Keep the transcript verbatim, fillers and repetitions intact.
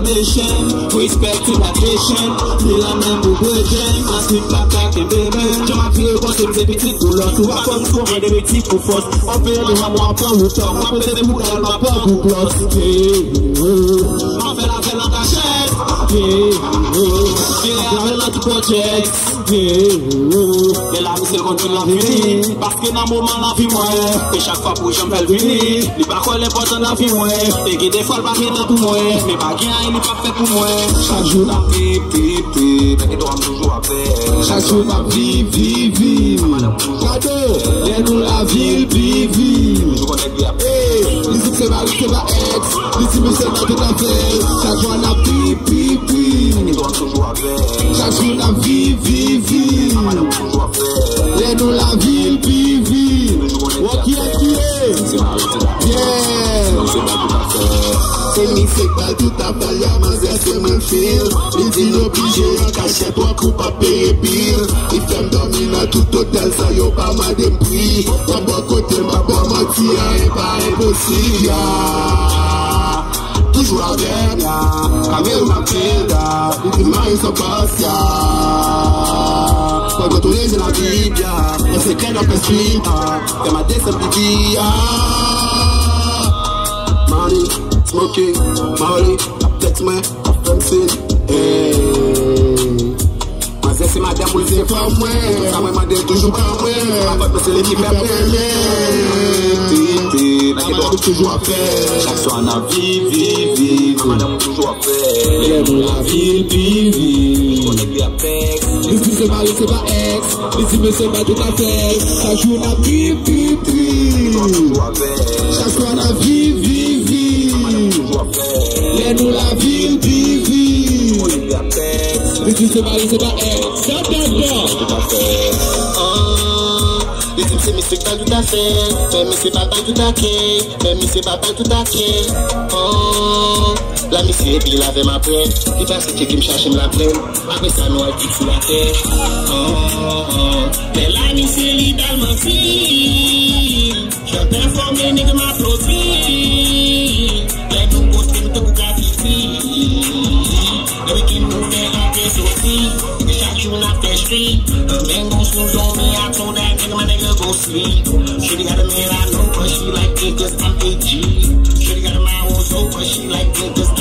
Nation, respect to that nation. Li la menm pou bredjen, paske m pa ka kenbe men. Jan m ap vire panse m se pitit pou lòs. Ou pa konn kouman de pitit pou fòs. On pè de mwa, mwen pran wout. M ap peze pou dal, m ap pran pou klòs. Yeah, oh. M ap fè l avè l an kachèt. Yeah, oh. Vire avè l an tout pwojèt. Yeah, oh. Men la, misye konn fin lavi vini. Paske nan moman lavi mwen, e chak fwa pou jan m fè l vini, li pa kwè l enpòtan lavi mwen. E gen de fwa l pa gen tan pou mwen, men pa gen anyen li p ap fè pou mwen. Chak jou n ap viv, viv, viv. Chak jou n ap viv, viv, viv. Gade, lè nou lavi l pi viv. Ey, li di m se mari, se pa èks. Li di m se nan tout afè. Chak jou n ap viv, viv, viv. Chak jou n ap viv, viv, viv. Lè nou lavi l pi viv. Wè kiyès ki ye? Yeah. Se misye k ba l tout afè l, y a manzè se mwen l fil. Li di l oblije an kachèt, wè kou p ap peye bil. Li fè m dòmi nan tout otèl san yo pa mande m pri. Mwen bò kote m pa bò manti, anyen pa enposib, ya. Toujou avè m, ya. Kame Matilda, li di m mari son bòs, ya. Pandan tou lejè lavi, ya. Mwen se kè nan pès fim, ya. Fè m a desann pipi, ya. Money, smoking, Molly, ap tèks mwen, ap fè m sin. Hey. Manzè se madanm ou, li se fanm mwen. Tout sa mwen mande l toujou ban mwen. Se pa fòt mwen, se li ki fè mwen. Ti, ti, nan gen dwa toujou ap fè. Chak swa n ap viv, viv, viv. Madanm ou toujou ap fè. Lè nou lavi l pi viv. Konnen li ap fè. Li di se mari, se pa èks. Li di mesye pa tout afè. Chak jou n ap viv, viv, viv. Chak swa n ap viv, viv, viv. Lè nou lavi l pi viv. Li di se mari, se pa èks. Sa tèt bò. Ah, li di m se misye k bay tout afè. Men misye pa bay tout akèy. Men misye pa bay tout akèy. Ah, la misye epi l avè m apre. Li pase tcheke m chache m la plen. Apre sa nou al tout sou latè. Ah, ah. Men la misye li bal manti. Jan pèfòme nèg m aplodi. Lè nou poste m tankou grafiti. Depi ki nou fè antre soti. Chak jou n ap fè street. Menm gon sou zon mi ak soda nèg ma nèg go sleep. Shorty got a man I know but she like niggas I'm A G. Shorty got a man I was over she like niggas I'm